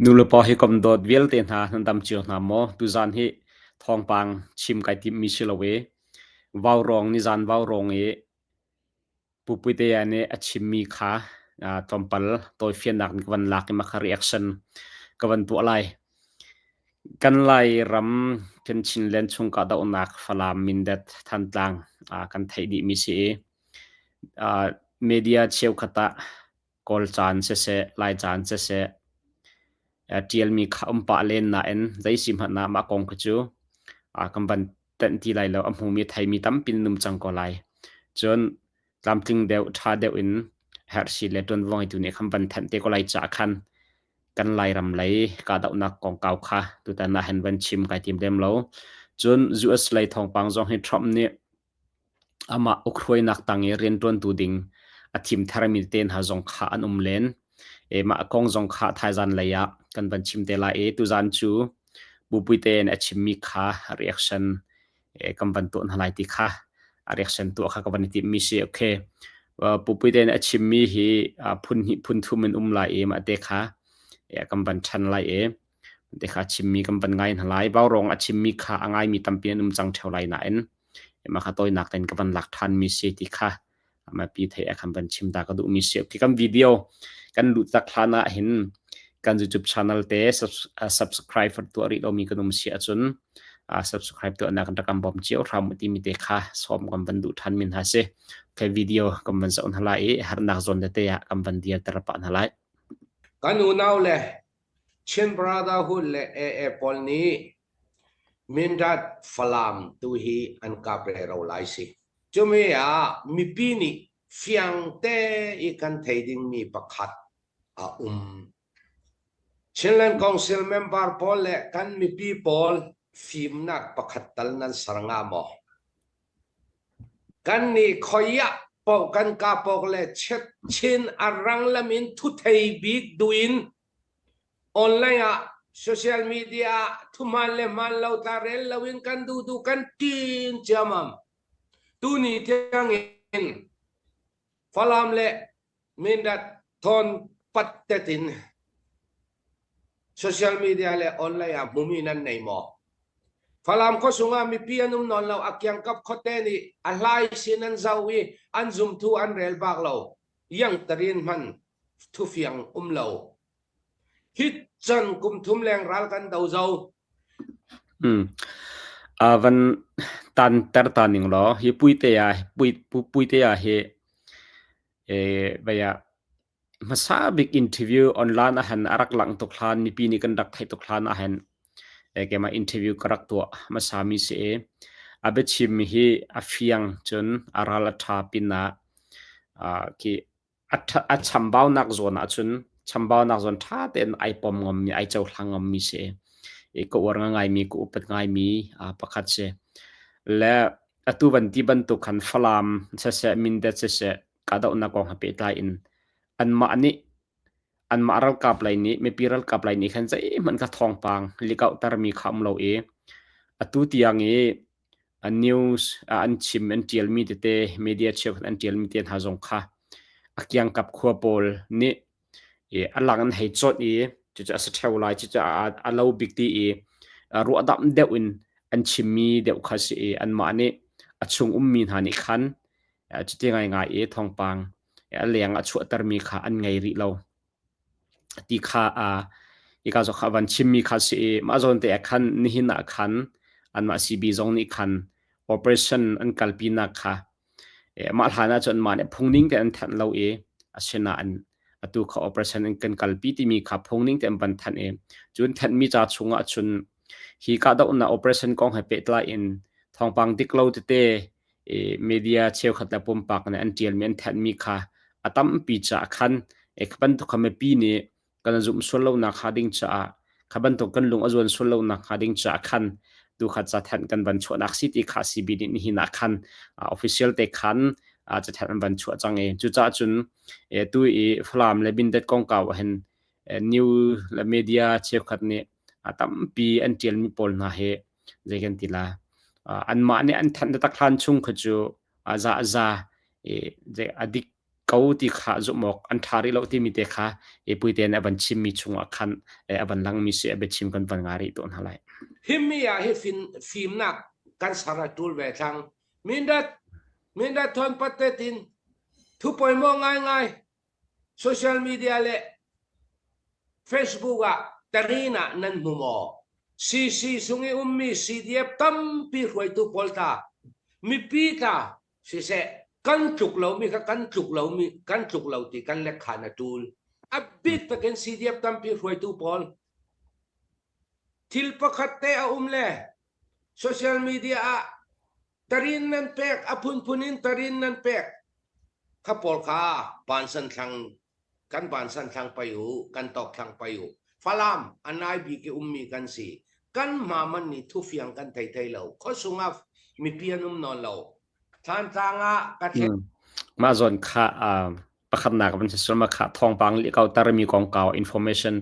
Nulepa hi kam dawt vialte hna nan dam cio hna maw? Tuzaan hi thawngpang chim kai timhmi si lo i vaurawng nizaan vaurawng i Pu Puitea nih a chimmi kha tlawmpal tawifiannak in ka van lak i mah kha reaction ka van tuah lai. Kan Lairam kan Chinland chung kahdohnak Falam, Mindat, Thantlang kan theih dihmi si i media cheukhat ah Kawl caan siseh, Lai caan siseh, ṭialmi kha um pah len nain zei si hmanh ah mah kong kha cu kan van tenh ti lai lo. A hmumi a theimi tampi nan um cang ko lai. Cun tlamtling deuh, ṭha deuh in herhsi le ṭuanvo ngeitu nih khan van thanh te ko lai caah khan kan Lairam lei kahdohnak kongkau kha tutan ah hin van chim kai tim lem lo. Cun US lei thawngpang zong hi Trump nih Amah ukhruainak tang i rianṭuantu ding a thim tharmi te hna zong kha an um len. Mah kong zong kha thaizan lei ah kan van chim te lai i tuzan cu Bupuite in a chimmi kha reaction kan van tuah hna lai ti kha a reaction tuah kha ka van i timhmi si. Okay. Pupuite in a chimmi hi phun hnih phun thum in um lai i mah te kha kan van ṭhan lai i te kha chimmi kan van ngai hna lai. Vaurawng a chimmi kha a ngaimi tampi an um cang ṭheo lai nain mah kha tawinak tein ka van lak ṭhanmi si ti kha mipi theih ah khan van chim ta ka duhmi si. Okay, kan video kan lut tak hlan ah hin kan YouTube channel te subscribe tuah rih lomi kan um si ahcun subscribe tuahnak kan rak kan bawm cio hram timi te kha sawm kan van duh ṭhan min ha si. Okay, video kan van zoh hna lai i harnak zawn tete ah kan van dir ter pah hna lai. Kan unau le Chin Brotherhood le AA pawl nih Mindat Falam tu hi an kap rero lai si. Cumi ah mipi nih fiangte i kan thei dingmi pakhat a um. Chinland Council member pawl le kan mipi pawl fimnak pakhat tal nan ser nga maw? Kan nih khoi ah paoh kan kapawk le Chin a rang lam in thuthei bik duin Online ah social media ah thuhman le hman lo tla rel loin kan duh duh kan ṭin ciammam. Tuni tiang in Falam le Mindat thawn pat tetin social media le online ah hmumi nan nei maw? Falam khuasung ah mipi an um nawn lo a kiangkap khuate nih a hlai sin an zoh i an zumthu an rel bak lo. Yang tarin hman thufiang um lo. Hi chan kum thum leng ral kan do zo. Van tan ter ta ning law hi puite ah pui puite ah hi vaya hmasa bik interview online ah han arak lang tuk hlan mipi nih kan rak theih tuk hlan ah han keimah interview ka rak tuah hmasa mi si i a biachim hi a fiang cun a ral a ṭha pinah khi a chambaunak zawn ahcun chambaunak zawn ṭha tein ai pom ngammi ai cohlang ngammi si i ka uar ngaimi ka upat ngaimi pakhat si. Le atu van ti bantuk khan Falam siseh Mindat siseh kahdohnak kong he pehtlai in anmah nih anmah ralkap lei nih mipi ralkap lei nih khan zeihmanh kha thawngpang likauhtermi kha um lo i atu tiang i A news an chim an ṭialmi tete media cheukhat an ṭialmi te hna zong kha a kiangkap khua pawl nih a lang an hei cawt i cucu a si ṭheo lai cucu a lo bik ti i ruahdamh deuh in an chimmi deuh kha si i anmah nih a chung ummi hna nih khan cuti ngaingai i thawngpang a leng a chuahtermi kha an ngei rih lo. Ti kha hika zong kha van chimmi kha si i mah zawn te ah khan nihin ah khan anmah CB zong nih khan operation an kalpinak kha mah hlan ah cun mah nih phungning tein an thanh lo i asinain atu kha operation an kan kalpi timi kha phungning tein an van thanh i cun thenhmi ca chungah cun hi kahdohnak operation kong he pehtlai in thawngpang dik lo tete media cheukhat le pumpak nih an ṭialmi an thanhmi kha a tampi caah khan kha bantuk kha mipi nih kan zumh sual lonak hnga ding caah kha bantuk kan lung a zuan sual lonak hnga ding caah khan tukhat cathanh kan van chuahnak si ti kha CB nih nihin ah khan official te khan cathanh an van chuah cang i cucaah cun tu i Falam le Mindat kongkau ah hin new le media cheukhat nih tampi an ṭialmi pawl hna hi zei kan ti la anmah nih an thanh taktak hlan chung kha cu za za a dik ko. ko ti kha zumh awk an ṭha rih lo timi te kha puite nih a van chimmi chungah khan a van langmi si a biachim kan van ngai rih tawn hna lai. Himi ah hi fimnak kan ser a ṭul ve thlang. Mindat Mindat thon patet in thu pawimawh ngaingai social media le Facebook ah tarin ah nan hmu maw? CC sung i ummi CDF tampi hruaitu pawl tla mipi tla siseh kan tluk lomi kha kan tluk lomi kan tluk lo ti kan lekkhan a ṭul. A bik takin CDF tampi hruaitu pawl thil pakhat te a um le social media ah tarin nan pek a phunphun in tarin nan pek kha pawl kha pansan thlang kan vansan thlang pai u kan tok thlang pai u Falam anai bik i ummi kan si kan ma man ni thufiang kan thei thei lo khuasung ah mipi an um nawn lo Thantlang ah ka Mm. Mah zawn kha pakhatnak van si ma kha thawngpang li kau tarmi kongkau information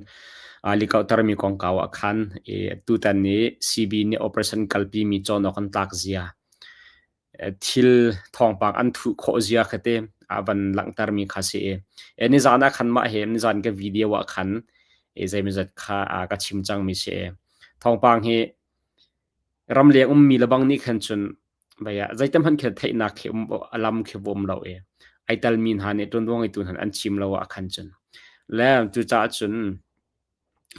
li kau tarmi kongkau ah khan e tutan ni CB nih operation kalpi mi cawn awk an tlak zia thil thawngpang an thuh khawh zia kha te a van langhtermi kha si i nizan ah khan mah he nizan ka video ah khan zeimawzat kha ka chim cangmi si i thawngpang hi ramleng ummi lebang nih khan cun baya zeitam hmanh khin theihnak khi um alam khi um lo i ai talmi hna nih ṭuanvo ngeitu hna an chim lo ah khan cun le cucaah cun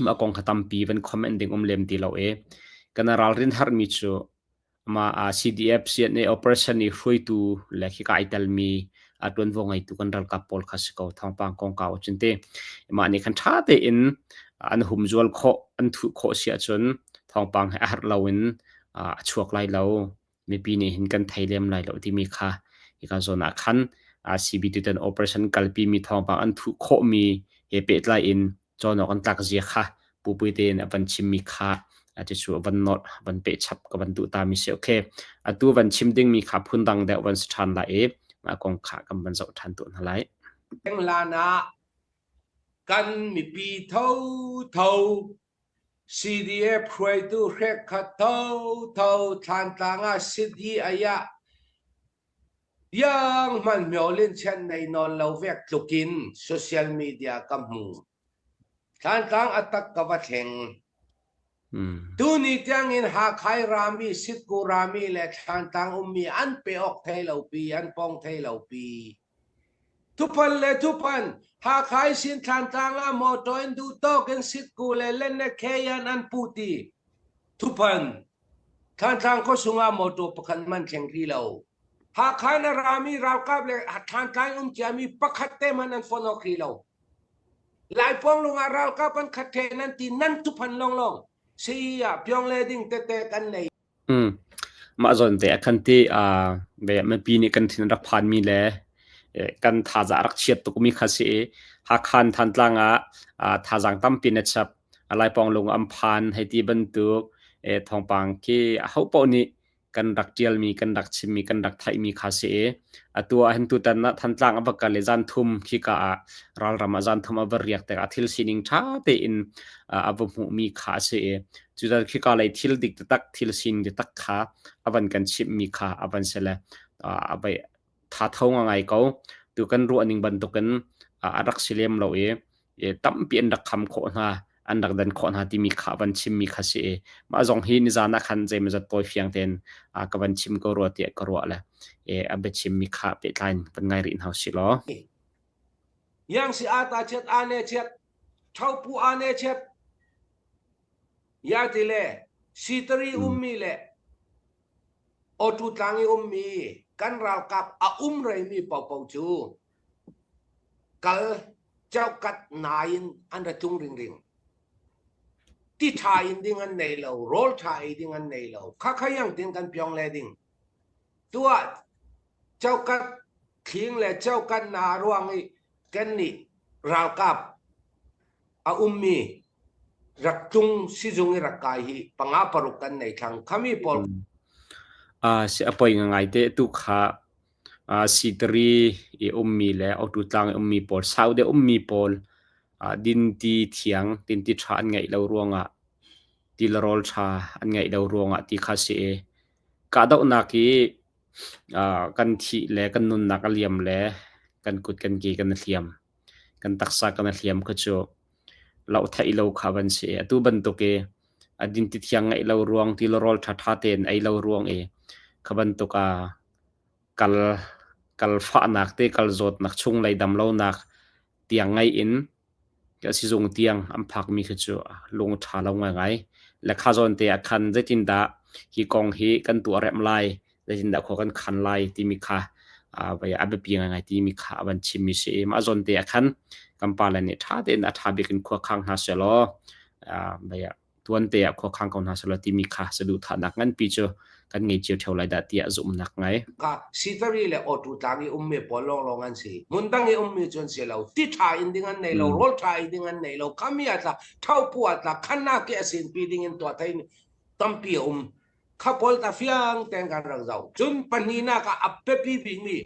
mah kong kha tampi van comment ding um lem ti lo i kana ralrin harmi cu Mah CDF CNA operation i hruaitu le khika ai telmi ṭuanvo ngeitu kan ralkap pawl kha si ko thawngpang kongkau ahcun ti. Mah nih khan ṭha tein an humzual khawh, an thuh khawh si ahcun thawngpang he a herh loin a chuak lai lo. Mipi nih hin kan thei lem lai lo timi kha hika zawn ah khan CB tutan operation kalpi mi thawngpang an thuh khawhmi he pehtlai in cawn awk an tlak zia kha pupui tein a van chimmi kha cucu a van nolh van peh chap ka van duh ta mi si okay atu van chim dingmi kha phundang deuh van si ṭhan lai i mah kong kha kan van zoh ṭhan tu hna lai. England ah kan mipi tho tho CDF hruaitu hrek khat tho tho Thlantlang ah sit hi ayah Iang hmanh myolin chian nei nawn lo vek tlukin social media ka hmu. Thlantlang a tak ka va thleng. Tuni tiangin Hakhai rami, Sitku rami le Thlantlang ummi an pe awk thei lo pi, an pong thei lo pi. Thuphan le thuphan, Hakhai sin Thlantlang ah motor in duh tawk in Sitku le Lenne Kheyan an puti. Thuphan, Thlantlang khuasung ah motor pakhat man thleng rih lo. Hakha na rami ralkap le Thlantlang um ciami pakhat te man an phone awk rih lo. Laipawng lung ah ralkap an khat the nan ti nan thuphan longlong. Si ah pyong le ding tete kan nei. Mm. Mah zawn te ah khan ti mipi nih kan thin rak phanmi le kan thazaang rak chiat tukmi kha si i Hakha in Thantlang ah thazaang tampi na chap. Laipawng lung an phan hei ti bantuk thawngpang khi ahopaoh nih kan rak ṭialmi, kan rak chimmi, kan rak theihmi kha si i atu ah hin tutan ah Thantlang a va kal i zan thum khika ah ralram ah zan thum a va riak tikah thil sining ṭha tein a va hmuhmi kha a si i cucaah khika lei thil dik taktak thil sining taktak kha a van kan chimhmi kha a van si le a vai thatho ngai ko. Tu kan ruahning bantukin a rak si lem lo i tampi an rak kham khawh hna an rak dan khawh hna timi kha van chimmi kha si i mah zong hi nizan ah khan zeimawzat tawi fiang tein ka van chim ko rua tiah ka ruah le a biachimmi kha pehtlai in van ngai rih hna usih law. Yang si ata chiat ane chiat thopu ane chiat ya ti le sitari ummi le awtu tlang i ummi kan ralkap a um reimi popo cu Kal cheukhat nain an ra tlung ringring. Ti ṭha in ding an nei lo, rawl ṭha ei ding an nei lo. Khakha yang tin kan pyong le ding. Tuah cheukhat thling le cheukhat na ruang i kan nih ralkap a ummi rak tlung sizung i rak kai hi panga paruk kan nei thlang. Khami pawl Si a poi ngai te tu kha Sitari i ummi le Awtutlang i ummi pawl, sau deuh ummi pawl dinti thiang, dinti ṭha an ngeih lo ruangah, ti le rawl ṭha an ngeih lo ruangah ti kha si i kahdohnak i kan thih le kan nunnak a liam le. Kan kut kan ke kan i hliam. Kan taksa kan i hliam kha cu loh theih lo kha van si. Atu bantuk i a dinti thiang ngeih lo ruang, ti le rawl ṭhaṭha tein ei lo ruang i kha bantuk ah kal kal fahnak te kal zawtnak chunglei damlonak tiang ngei in sizung tiang an phakmi khi cu lung ṭha lo ngaingai. Le kha zawn te ah khan zeitindah hi kong hi kan tuah remh lai, zeitindah khua kan khan lai timi kha a biapi ngaingai timi kha a van chimmi si i mah zawn te ah khan kan pale nih ṭha tein a ṭha bik in khua khang hna sehlaw tuante ah khuakhang ko hna selaw timi kha saduhthahnak nganpi cu kan ngei cio ṭheo lai dah tiah zumhnak ngai. Ka sitari le awtu tlang i ummi pawl lawnglawng an si. Hmundang i ummi cu an si lo. Ti ṭha in ding an nei lo, rawl ṭha i ding an nei lo. Khami a tla, thopu a tla, khannak i a sinpi ding in tuah thei tampi a um. Kha pawl ta fiang tein kan rak zoh. Cun pahnihnak ah a biapi bikmi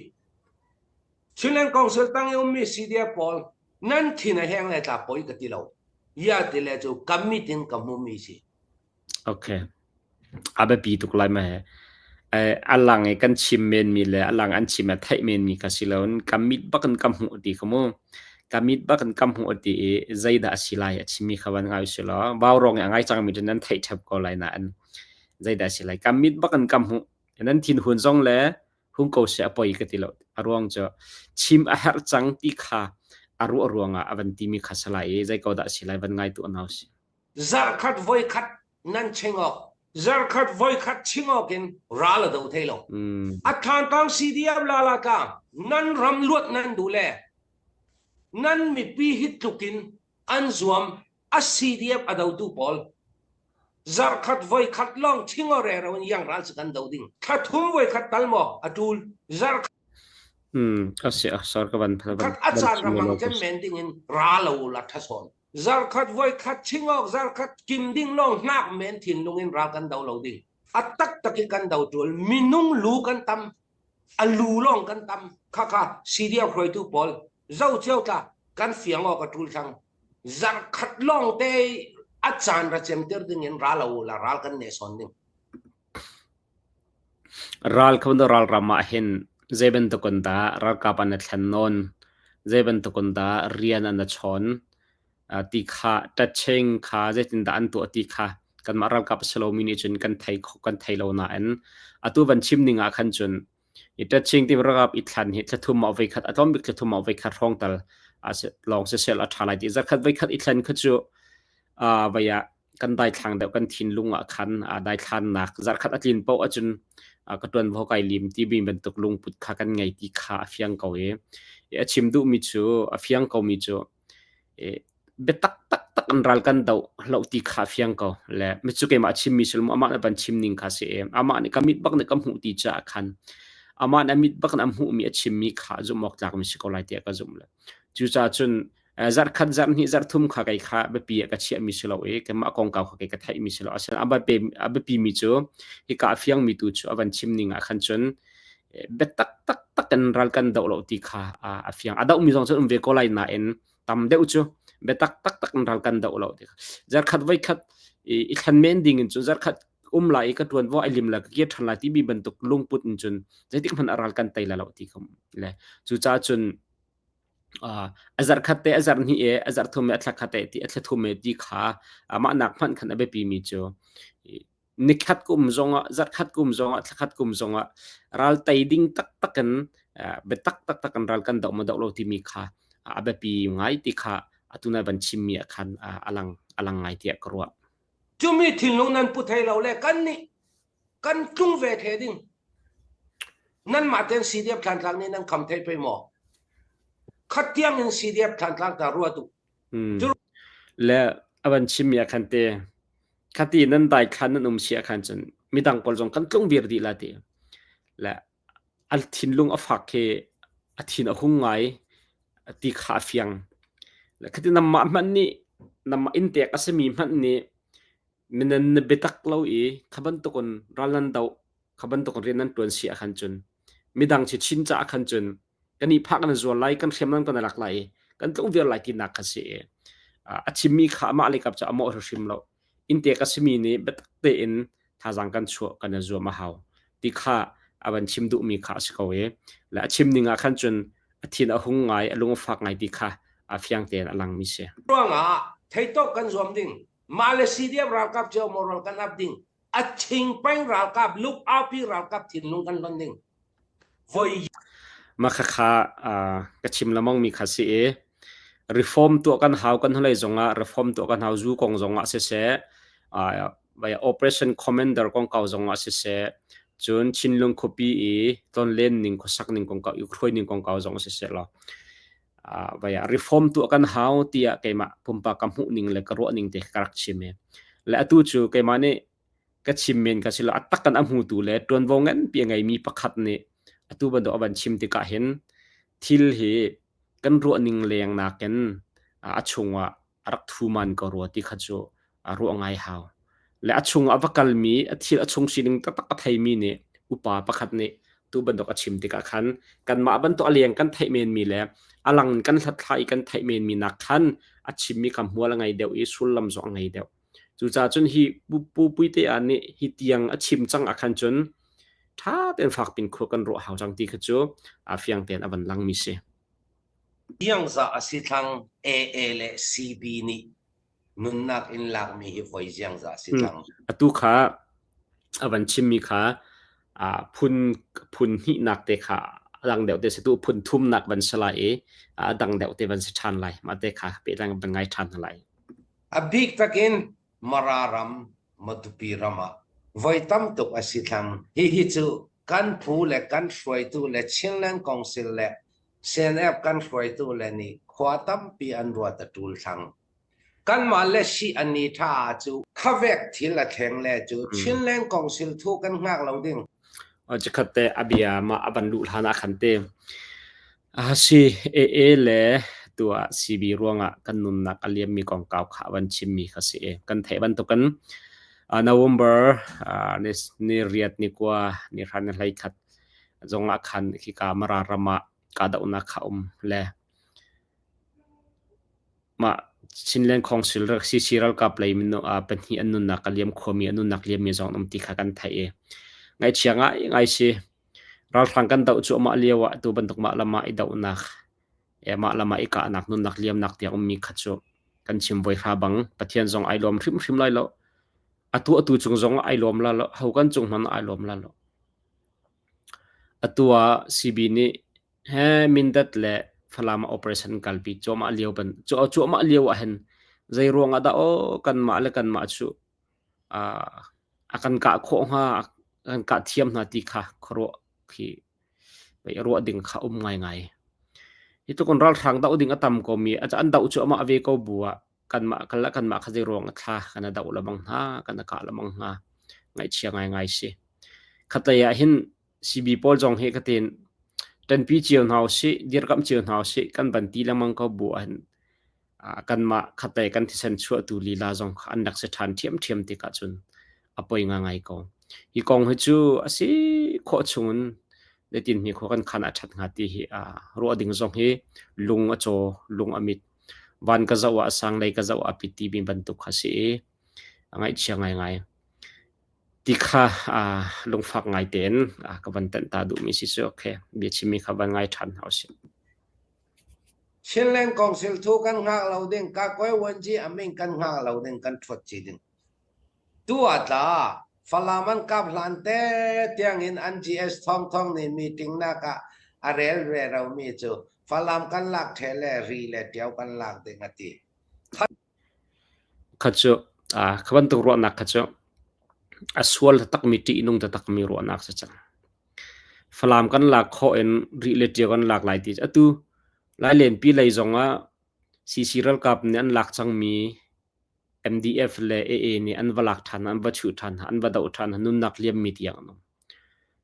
Chinland Council tang i ummi CDF pawl nan thin a heng le tla poi ka ti lo. Ya ti le cu ka mit in ka hmumi si. Okay. A biapi tuk lai ma he. A lang i kan chim men mi le a lang an chim a theih men mi kha si loin ka mit bak in ka hmuh ti kha mu. Ka mit bak in ka hmuh ti i zeidah a si lai a chimmi kha van ngai si law vau rong i a ngai cangmi cu nan theih ṭhep ko lai nain zeidah a si lai. Ka mit bak in ka hmuh. Nan thinhun zong le hung ko seh a poi ka ti lo. A ruang cu chim a herh cang ti kha a ruah ruangah a van timi kha si lai i zei ko dah si lai van ngai tu nau si. Zarkhat voikhat nan chingok zarkhat voikhat chingok in ral a do thei lo. A thantang CDF la la ka nan ram luat nan du le nan mipi hi tlukin an zuam a CDF a dotu pawl zarkhat voikhat lawng thingo rero in yang ral kan do ding thla thum voikhat tal maw a tul zarkhat asi sor ka van khat a caan ramang cem men ding in ra lo la thason zarkhat voikhat chingok zarkhat kim ding lawng hnak men thinlung in ral kan do lo ding a tak tak i kan do tul minung lu kan tam a lu lawng kan tam kha kha CDF hruaitu pawl zo cio tla kan fiang awk a tul thlang Zarkhat lawng te a caan ra cemter ding in ral a la ral kan ne sawn ding. Ral kho ral ram ah hin zei bantuk in dah ralkap an i thlen nawn, zei bantuk in dah rian an i chawn ti kha ṭatching kha zeitindah an tuah ti kha kanmah ralkap a si lomi nih cun kan thei kho kan thei lo nain atu van chim ning ah khan cun I ṭatching ti ralkap i thlan hi thlathum ah voikhat a tlawm bik thlathum ah voikhat hrawng tal lawng siseh a ṭha lai ti. Zarkhat voikhat i thlen kha cu vai ah kan daithlang deuh kan thinlung ah khan daithlannak zarkhat a tlin paoh ahcun ka ṭuanvo kai lim timi bantuk lungput kha kan ngei ti kha a fiang ko i a chim duhmi cu a fiang komi cu biatak taktak in ral kan doh hloh ti kha fiang ko le micu keimah chimmi si lo amah nih van chim ning kha si i amah nih ka mit bak nih ka hmuh ti caah khan amah nih a mit bak in a hmuhmi a chimmi kha zumh awk tlakmi si ko lai tiah ka zumh le cucaah cun zarh khat zarh hnih zarh thum kha kei kha biapi ah ka chiahmi si lo i keimah kongkau kha kei ka theihmi si lo asinain a biapi mi cu hika a fiangmi tu cu a van chim ning ah khan cun biatak taktak in ral kan doh lo ti kha a fiang a dohmi zong cu um ve ko lai nain tam deuh cu biatak taktak in ral kan doh lo ti zarkhat voikhat i thlan men ding in cun zarkhat um lai i ka tuanvo ai lim la ka kir than lai timi bantuk lungput in cun zeitik hmanh a ral kan tei la lo ti kham le cucaah cun a zarkhat te a zarh hnih e a zarh thum e a thla khat e ti a thla thum e ti kha mah nak hmanh khan a biapi mi cu nikhat kum zongah zarkhat kum zongah thlakhat kum zongah ral tei ding taktak in biatak taktak in ral kan doh maw doh lo timi kha a biapi ngai ti kha atu na van chimmi ah khan a lang ngai tiah ka ruah. Cumi thinlung nan pu thei lo le kan nih kan tlung ve the ding. Nan mah ten CDF Thlantlang nih nan kham thei pei maw? Khat tiang in CDF Thlantlang ta ruat u. Le a van chimmi ah khan te khati nan daithlan nan um si ah khan cun midang pawl zong kan tlung vir dih la ti. Le a thinlung a fak khi a thin a hung ngai ti kha a fiang. Le khati namah hmanh nih namah inntek a simi hmanh nih minan na biatak lo i kha bantukin ral nan doh kha bantukin rian nan ṭuan si ah khan cun midang chichin caah khan cun kan i phah kan zual lai kan hriamnam kan lak lai i kan tlung viar lai tinak kha si i a chimmi kha amah le kap cu a mawh hrimhrim lo inntek a simi nih biatak tein thazaang kan chuah kan i zuam a hau ti kha a van chim duhmi kha a si ko i le a chim ning ah khan cun A thin a hung ngai, a lung a fak ngai ti kha a fiang tein a langmi si. Ruangah theitawk kan zuam ding. Mah le CDF ralkap cio moral kan ap ding. A chingpeng ralkap, luk aupi ralkap thinlung kan hlonh ding. Voi Mah khakha ka chim lengmang mi kha si i reform tuah kan hau kan hnulei zongah reform tuah kan hau zu kong zongah siseh operation commander kongkau zongah siseh cun Chinlung khuapi i tlonlen ning khuasak ning kongkau i hruai ning kongkau zong siseh law reform tuah kan hau tiah keimah pumpak ka hmuh ning le ka ruah ning te ka rak chim i le atu cu keimah nih ka chim men ka si lo a tak kan a hmutu le ṭuanvo nganpi a ngeimi pakhat nih atu bantuk a van chim tikah hin thil hi kan ruah ning leng nakin a chungah a rak thuman ko rua ti kha cu a ruah ngai hau. Le a chung a va kalmi, a thil a chung sining taktak a theimi nih upa pakhat nih tu bantuk a chim tikah khan kanmah bantuk a leng kan theih menmi le a lang in kan hlathlai i kan theih menmi nak khan a chimmi kha hmual a ngei deuh i sullam zong a ngei deuh. Cucaah cun hi Pu Puite ah nih hi tiang a chim cang ah khan cun ṭha tein fak pin khua kan ruah hau cang ti kha cu a fiang tein a van langmi si. Ziangzah a si thlang AA le CB nih nunnak in lakmi hi voi ziangzah a si thlang. Atu kha a van chimmi kha phun phun hnihnak te kha a dang deuh te si tu phun thumnak van si lai i a dang deuh te van si ṭhan lai. Mah te kha pehtlai van ngai ṭhan hna lai. A bik takin Mara ram, Matupi ram ah voi tam tuk a si thlang. Hihi cu kan phu le kan hruaitu le Chinland Council le CNF kan hruaitu le nih khua tampi an ruat a ṭul thlang. Kanmah le si an i ṭha ah cu khavek thil a thleng le cu Chinland Council thu kan hngak lo ding. Chikkhat te a bia mah a van luh hlan ah khan te si AA le tuah CB ruangah kan nunnak a liammi kongkau kha a van chimmi kha si i kan theih bantukin November ni riat ni kua ni hra ni hlei khat zongah khan khika Mara ram ah kahdohnak kha um le mah Chinland Council CC ralkap lei minung pahnih an nunnak a liam khuami an nunnak liammi zong an um ti kha kan theih i ngaihchia ngaingai si. Ralhrang kan doh cuahmah lio ah atu bantuk mah lam ah i dohnak mah lam ah i kahnak nunnak liamnak tiang ummi kha cu kan chim voi hra bang Pathian zong ai lawm hrimhrim lai lo. Atu atu cung zong ai lawm la lo. Ho kan cung hmanh ai lawm la lo. Atu ah CB nih he Mindat le Falam ah operation kalpi cuahmah lio ban cuahmah lio ah hin zei ruang ah dah aw kanmah le kanmah cu a kan kah khawh hnga, a kan kah thiam hna ti kha khuaruah khi ruah ding kha um ngaingai. Hi tluk in ralhrang doh ding a tam komi an doh cuahmah ve ko bu ah kanmah kal ah kanmah kha zei ruang ah thla kan i doh lengmang hna, kan i kah lengmang hna. Ngaihchia ngaingai si. Khatlei ah hin CB pawl zong hi ka tin ṭanpi cio hna usih, dirkamh cio hna usih kan van ti lengmang ko bu ah hin kanmah khatlei kan thisen chuahtu lila zong kha an rak si ṭhan ṭhiamṭhiam tikah cun a poi ngaingai ko. Hi kong hi cu a si khawh chungin zeitin hme khua kan khan a ṭhat hnga ti hi ruah ding zong hi lung a caw, lung a mit. Van ka zoh ah a sang, lei ka zoh ah a pit timi bantuk kha si i a ngaihchia ngaingai. Ti kha lungfak ngai tein ka van tenh ta duhmi si cu okay. Biachimmi kha van ngai ṭhan hna usih. Chinland Council thu kan hngak lo ding, Kakoi Wanji amin kan hngak lo ding, kan ṭhuat ci ding. Tu ah tla Falam an kap hlan te tiang in an GS Thawng Thawng nih meeting nak ah a rel ve romi cu Falam kan lak ṭhe le ri le ṭio kan lak ding a ti. Kha cu kha bantuk ruahnak kha cu a sual taktakmi ṭihnung taktakmi ruahnak si cang. Falam kan lak khawh in Rih le Ṭio kan lak lai ti atu Lailenpi lei zongah CC ralkap nih an lak cangmi MDF le AA nih an va lak ṭhan an va chuh ṭhan an va doh ṭhan nunnak liammi tiang an um.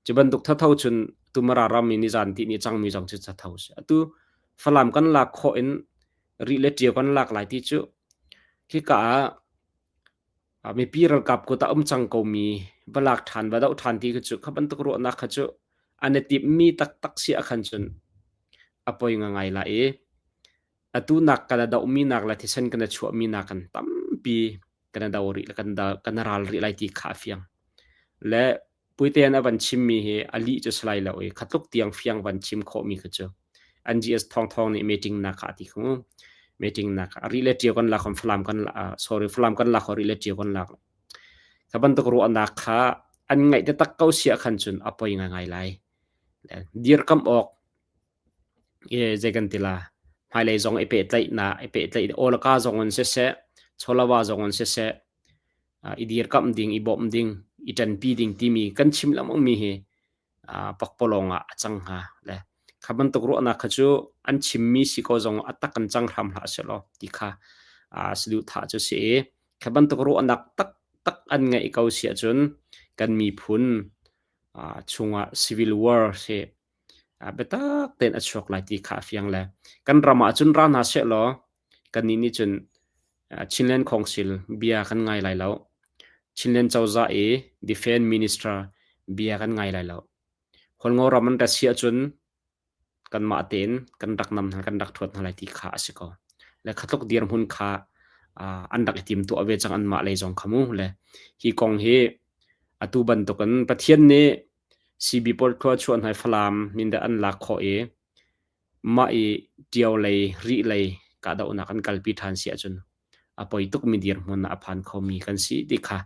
Cu bantuk thatho cun tumara ram i nizan ti ni cangmi zong cu thatho si. Atu Falam kan lak khawh in Rih le Ṭio kan lak lai ti cu khika ah mipi ralkap kut ah um cang komi va lak ṭhan va doh ṭhan ti kha cu kha bantuk ruahnak kha cu an i timhmi taktak si ahkhan cun a poi ngangai lai i atu nak kan i dohmi nak le thisen kan i chuahmi nak kan tampi kan i do rih kan kan i ral rih lai ti kha a fiang. Le Puitean a van chimmi hi a lih cu si lai lo i kha tluk tiang fiang van chim khawhmi kha cu. NGS Thawng Thawng nih meeting nak ah ti khu meeting nak ri le ṭio kan lak Falam kan sorry Falam kan lak ri le ṭio kan lak kha bantuk ruahnak kha an ngaih taktak ko sia khan cun a poi ngaingai lai. Dirkamh awk zei kan ti la hmailei zong i pehtlaihnak i pehtlaih awlaka zong in siseh chawlava zong in siseh i dirkamh ding i bawmh ding i ṭanpi ding timi kan chim lengmang mi hi pakpalawng ah a cang hnga le kha bantuk ruahnak kha cu an chimmi si ko zong a tak in cang hram hlah sehlaw ti kha saduhthah cu si i kha bantuk ruahnak taktak an ngeih ko si ahcun kan miphun chungah civil war si biatak tein a chuak lai ti kha a fiang le kan ram ah cun ra hna sehlaw kannih nih cun Chinland Council bia kan ngai lai lo. Chinland cozah i Defense Minister bia kan ngai lai lo. Hualngo ram an rat si ahcun kanmah tein kan rak nam hna kan rak ṭhuat hna lai ti kha a si ko. Le khatluk dirhmun kha an rak i timtuah ve cang anmah lei zong kha mu. Le hi kong hi atu bantukin Pathian nih CB pawl khua chuah hna i Falam mindat an lak khawh i mah i ṭio lei rih lei kahdohnak an kalpi ṭhan si ahcun a poi tukmi dirhmun ah a phan khomi kan si ti kha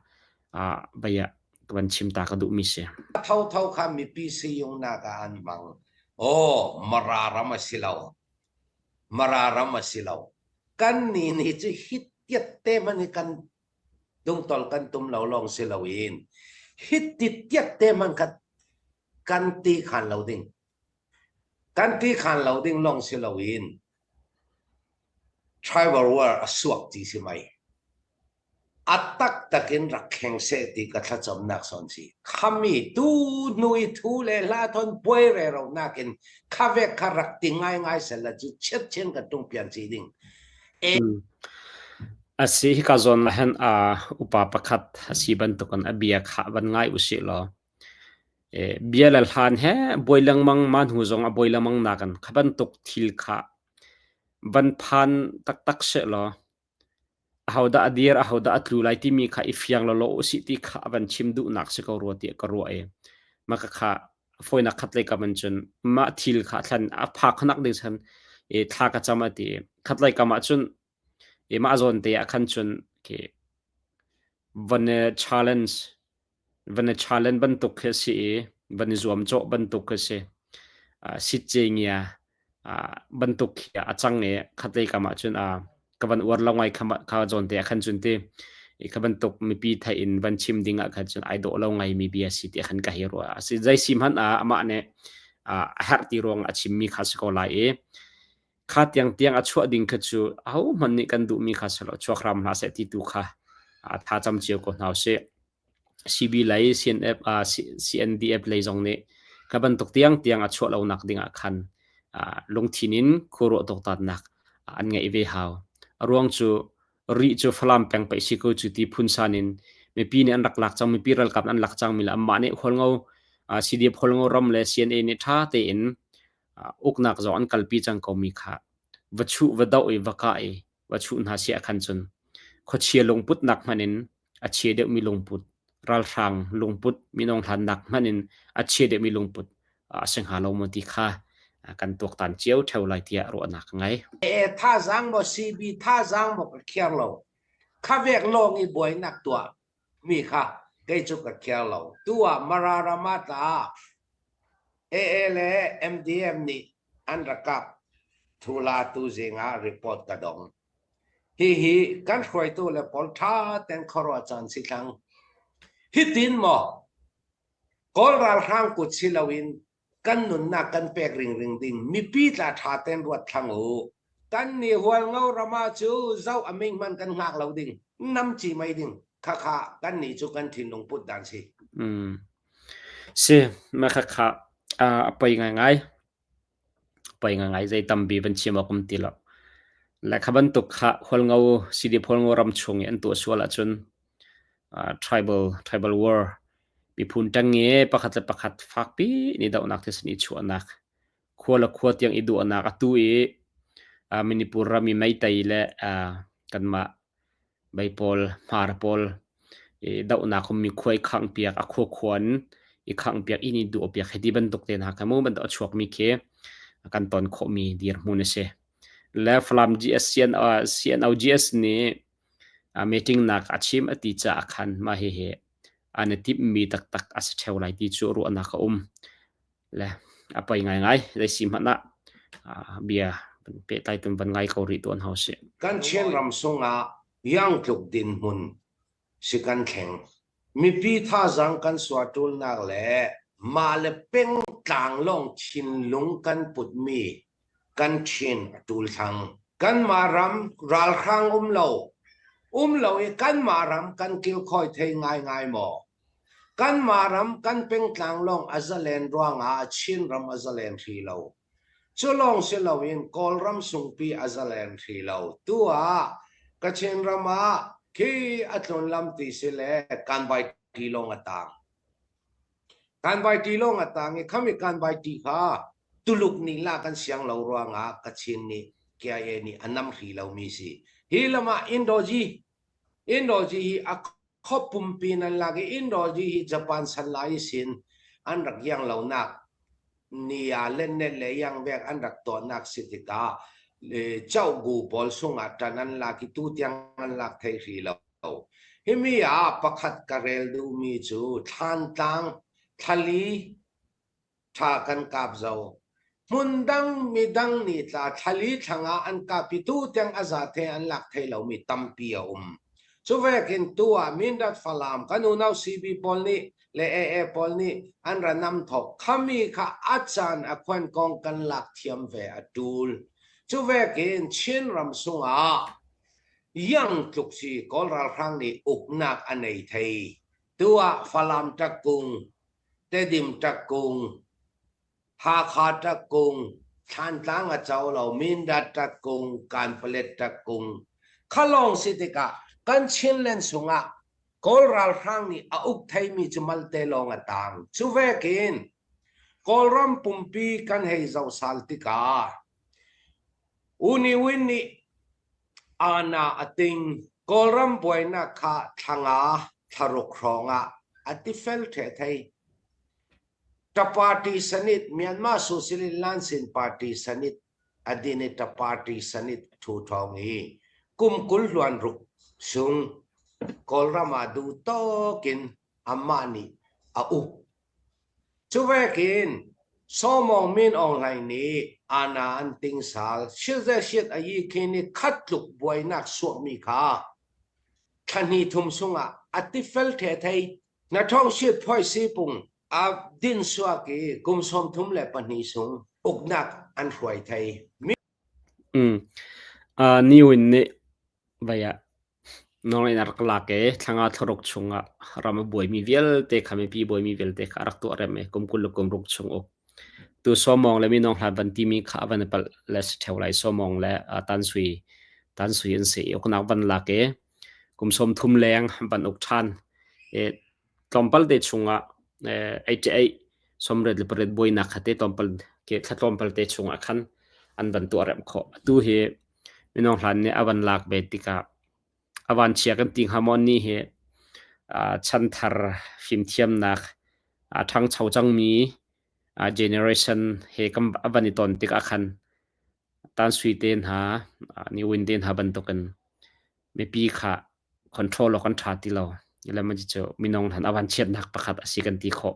vei ah ka van chim ta ka duhmi si. Thotho kha mipi siyungnak ah an hmang. Aw, Mara ram a si lo. Mara ram a si lo. Kan nih nih cu hitiat te hmanh hi kan dungtol kan tum lo lawng si loin hiti tiat te hmanh kha kan ti khan lo ding. Kan ti khan lo ding lawng si loin Tribal war a suak ti si mei. A taktak in rak kheng seh ti ka thlacamnak son si. Khami tu hnu i thu le hla thon buai rero nakin kha vek kha rak ti ngaingai sel cu chiat chin ka tung pian si ding. E A si hika zawn ah hin upa pakhat a si bantukin a bia kha van ngai usih law bia le hlan he buai lengmang ma hnu zong a buai lengmang nakin kha bantuk thil kha van phan taktak sehlaw ahodah a dir ahodah a tlu lai timi kha i fiang lawlaw usih ti kha a van chim duhnak si ko rua tiah ka ruah i mah kha fawinak khat lei kam in cun mah thil kha thlan a phak khanak ding chan i thla ka cam a ti khat lei kam ah cun i mah zawn te ah khan cun khi van challenge van i challenge bantuk khi a si i van i zuamcawh bantuk khi a si. Sitcengia bantuk khi a cang i khatlei kam ah cun ka van uar lo ngai kha zawn te ah khan cun ti i kha bantuk mipi theih in van chim ding ah khan cun ai dawh lo ngai mi bia si ti khan ka hei ruah. A si zei si hmanh ah amah nih a herh ti ruang a chimmi kha si ko lai i kha tiang tiang a chuah ding kha cu ahohmanh nih kan duhmi kha si lo chuak hram hlah seh ti tu kha tha cam cio ko hna usih. CB lei CNF CNDF lei zong nih kha bantuk tiang tiang a chuah lonak ding ah khan lungthin in khuaruah tuaktannak an ngeih ve hau. A ruang cu rih cu Falam peng pei si ko cu ti phunsan in mipi nih an rak lak cang mipi ralkap an lak cang mi le anmah nih Hualngo CDF Hualngo ram le CNA nih ṭha tein uknak zong an kalpi cang ko mi kha va chuh va doh i va kah i va chuh hna siah khan cun khuachia lungputnak hmanh in a chia deuhmi lungput ralhrang lungput minung hlannak hmanh in a chia deuhmi lungput a si hnga lo maw ti kha kan tuaktan cio theo lai tiah ruahnak ka ngei. E thazaang maw CB thazaang maw ka khiar lo. Kha vek lawng i buainak tuah mi kha kei cu ka khiar lo. Tu ah Mara ram ah tla AA le MDM nih an rak kap thula tu zing ah report ka dong. Hihi kan hruaitu le pawl ṭha ten khuaruah caan si thlang. Hitin maw Kawl ralhrang kut si loin kan nunnak kan pek ringring ding mipi tla ṭha ten ruat thlang u. Kan nih Hualngo ram ah cu zoh a ming hmanh kan hngak lo ding, nam ci mei ding. Khakha kan nih cu kan thinlung put dan si. Mm. Si, ma khakha a poi ngaingai. Poi ngaingai zei tampi van chim awk um ti lo. Le kha bantuk kha Hualngo CDF Hualngo ram chung i an tuah sual ahcun tribal tribal war miphun ṭengnge pakhat le pakhat fakpi in i dohnak thisen i chuahnak khua le khua tiang i duahnak atu i Manipur ram i Meitei le kanmah Mei pawl, hmar pawl i dohnak ummi khua i khanghpiak, a khuakhuan i khanghpiak, inn i duahpiak hei ti bantuk te hna kha mu bantuk a chuakmi khi. kan ton khawhmi dirhmun a si. Le Falam GS CNOGS nih meeting nak a chim a ti caah khan mah hihi an i timhmi taktak a si ṭheo lai ti cu ruahnak a um. Le a poi ngaingai zei si hmanh ah bia pehtlai tun van ngai ko rih tuan hau sih. Kan Chin ram sungah iangtluk dinhmun si kan thleng. Mipi thazaang kan suaṭulnak le mah le pengtlang lawng thinlung kan putmi kan thin a ṭul thlang. Kanmah ram ralhrang um lo, um lo i kanmah ram kan kilkhawi thei ngaingai maw? Kanmah ram kan pengtlang lawng a zalen ruangah Chinram a zalen hri lo. Cu lawng si loin Kawlram sungpi a zalen hri lo. Tu ah Kachin ram ah khi a tlun lam ti si le kanbai tilawng a tang. Kanbai tilawng a tang i khami kanbai ti kha Tuluk nih la kan siang lo ruangah Kachin nih KIA nih a nam hri lomi si. Hi lam ah Indoji Indoji hi a Khuap pumpi nan lak i Indoji hi Japan san lai sin an rak iang lonak ni ah lennet le iangvek an rak tuahnak si tikah cohgu pawl sungah ṭan an lak i tutiang an lak thei hrih lo. Himi ah pakhat ka rel duhmi cu Thlantlang thlali ṭha kan kap zo. Hmundang midang nih tla thlali thlangah an kap i tutiang a za the an lak thei lomi tampi a um. Cuvekin tu ah Mindat Falam kan unau CB pawl nih le AA pawl nih an ra nam thok khami kha a caan a khuan kong kan lak thiam ve a ṭul. Cuvekin Chin ram sungah yang tluk si Kawl ralhrang nih uknak a nei thei. Tu ah Falam ṭakkung Tedim ṭakkung, Hakha ṭakkung, Thlantlang a co lo, Mindat ṭakkung, Kanpalet ṭakkung. Kha lawng si tikah kan Chinland sungah Kawl ralhrang nih a uk theimi cu malte lawng a tang. Cu vekin Kawlram pumpi kan hei zoh sal tikah U Ni Win nih Aana a ting. Kawlram buainak kha thla nga, thla ruk hrawng ah a tifel ṭheh thei. Ta party sanit Myanmar Socialist Lansin Party sanit a din i ta party sanit a ṭhu ṭhawng i kum 20 hluan ruk sung Kawlram ah duh tawk in amah nih a uk. Cuvekin Sawmawng Min Aung Hlaing nih Ana an tingsal shit a yi khin i khat tluk buainak suahmi kha thla hnih thum sungah a tifel the thei. Na thong shit phoi sipung a din suak i kum 32 sung uknak an hruai thei. Niwin nih vai ah Nawlngeihnak a rak lak i thla nga thla ruk chungah ram a buaimi vialte kha mipi buaimi vialte kha a rak tuah rem i kum 20 le kum ruk chung uk. Tu Sawmawng le Minawng hlan van timi kha a van i palh le si ṭheo lai. Sawmawng le Tansui Tansui an si i uknak van lak i kum 30 leng van uk ṭhan. I tlawmpal te chungah 88 88 buainak kha te tlawmpal ke thla tlawmpal te chungah khan an van tuah rem khawh. Atu hi Minung hlan nih a van lak ve tikah a vanchia kan ti hnga maw ni hi chanthar fimthiamnak a ṭhangcho cangmi generation he kan a van i ton tikah khan Tansui te hna, Ni Win te hna bantukin mipi kha control awk an ṭha ti lo. Cu minung hlan a vanchiatnak pakhat a si kan ti khawh.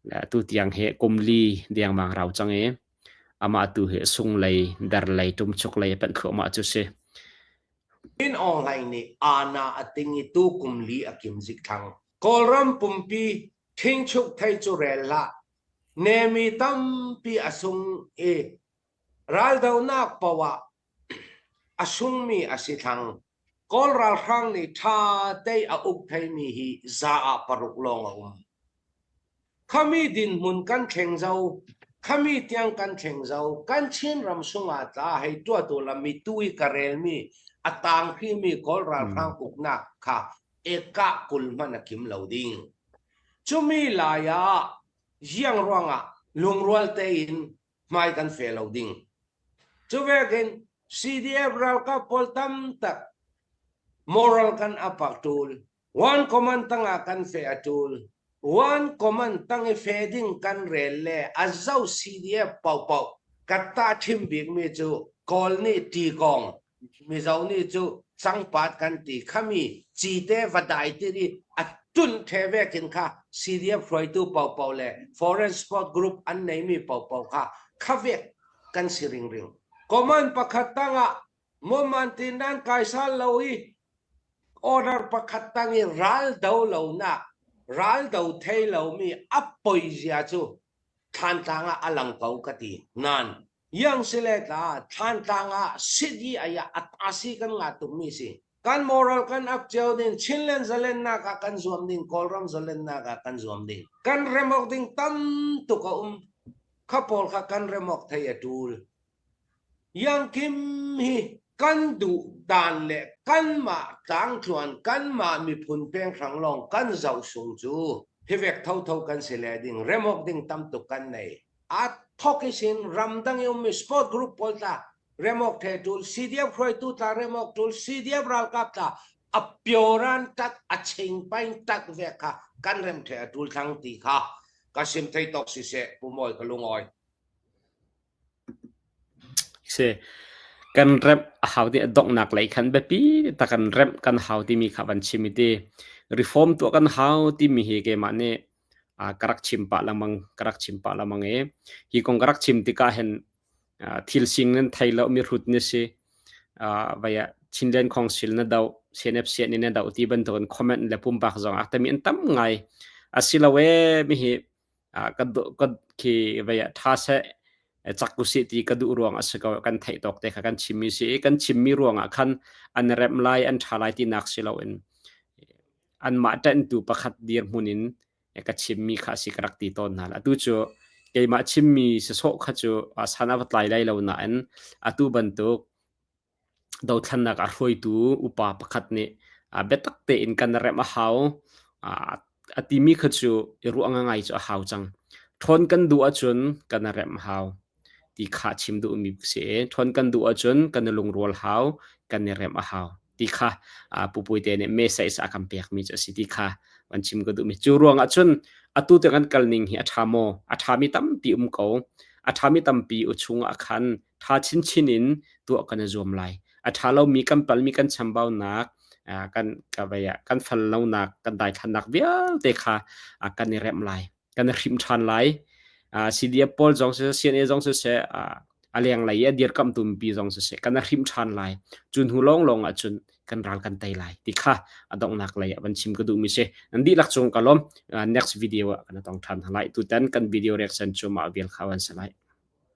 Le atu tiang hi kum li dengmang rau cang i amah tu hi sunglei, derlei, ṭumchuk lei a panh thluahmah cu si. Min Aung Hlaing nih aana a ting i tu kum li a kim zik thlang. Kawlram pumpi ṭhingchuk thei cu rel hlah. Nemi tampi a sung i raldohnak paoh ah a sungmi a si thlang. Kawl ralhrang nih ṭha tei a uk theimi hi za ah paruk lawng a um. Khami dinhmun kan thleng zo, khami tiang kan thleng zo, kan Chin ram sungah tla hei tuah tu lami tu i ka relmi a tang hrimi Kawl ralhrang uknak kha ekah 20 hmanh a kim lo ding. Cumi lai ah ziang ruangah lungrual tein hmai kan fe lo ding. Cu vekin CDF ralkap pawl tamtak moral kan apak tul. One command tangah kan fe a tul. One command tang i fe ding kan rel le a zo CDF paohpaoh. Ka tahthim bikmi cu Kawl nih ṭikawng, Mizo nih cu cangpat kan ti khami cite va dai tir i a tunh ṭhe vekin kha CDF hruaitu paohpaoh le Foreign Sport Group an neimi paohpaoh kha khavek kan si ringring. Command pakhat tangah Moman ti nan kai sal lo i order pakhat tang i ral do lonak ral do thei lomi a poi zia cu Thlantlang ah a lang ko ka ti. Nan yang sile tla Thlantlang ah sidi aya atasi kan nga tukmi si. Kan moral kan up cio ding Chinland zalennak ah kan zuam ding Kawlram zalennak ah kan zuam ding. Kan remok ding tam tuk a um. Kha pawl kha kan remok thei a tul. Yang Kim hi kan duh dan le kanmah tlangtluan kanmah miphun penghrang lawng kan zoh sung cu hivek thotho kan si le ding remok ding tam tuk kan nei. A thok i sin ramdang i ummi sport group pawl tla remok the tul CDF hruaitu tla remok tul CDF ralkap tla a pyoran tat a chingpain tat ve kha kan rem the a tul thlang ti kha ka sim thei tok si se pumawi ka lungawi. Si. Kan remh a hau ti a donghnak lei khan biapi tak kan remh kan hau timi kha van chim i ti. Reform tuah kan hau timi hi keimah nih ka rak chim pah lengmang ka rak chim pah lengmang i hi kong ka rak chim tikah hin thil sing nan thei lo mi hrut na si. Vai ah Chinland Council na doh, CNF sian na doh ti bantukin comment le pumpak zong ah tami an tam ngai. Asilo e mi hi ka khi vei ah ṭha seh cak usih ti ka duh ruang a si ko kan theih tawk te kha kan chimmi si i kan chimmi ruangah khan an remh lai an ṭha lai tinak si loin anmah ṭanhtu pakhat dirhmun in ka chimmi kha a si ka rak ti tawn hna. Atu cu keimah chimmi sasawh kha cu san a va tlai lai lo nain atu bantuk Dothlannak ah hruaitu upa pakhat nih biatak tein kan remh a hau a timi kha cu i ruah ngai cu a hau cang. Ṭhawn kan duh ahcun kan remh a hau ti kha chim duhmi si i ṭhawn kan duh ahcun kan i lungrual hau, kan i remh a hau ti kha Pu Puite nih message a kan pekmi cu a si ti kha van chim ka duhmi. Cu ruangah cun atu tiang kan kal ning hi a ṭha maw? A ṭhami tampi um ko. A ṭhami tampi u chungah khan ṭha chinchin in tuah kan i zuam lai. A ṭha lomi kan palmi kan chambaunak, kan ka vei ah kan fal lonak, kan daithlannak vialte kha kan i remh lai. Kan i hrim ṭhan lai. CDF pawl zong siseh, CNA zong siseh, a lenglei i a dirkamhtu mipi zong siseh, kan i hrim ṭhan lai. Cu hnu lawnglawng ahcun kan ral kan tei lai ti kha a donghnak lei ah van chim ka duhmi si. Nan dihlak cung ka lawm. Next video ah kan tong ṭhan hna lai. Tutan kan video reaction cu mah vial kha van si lai.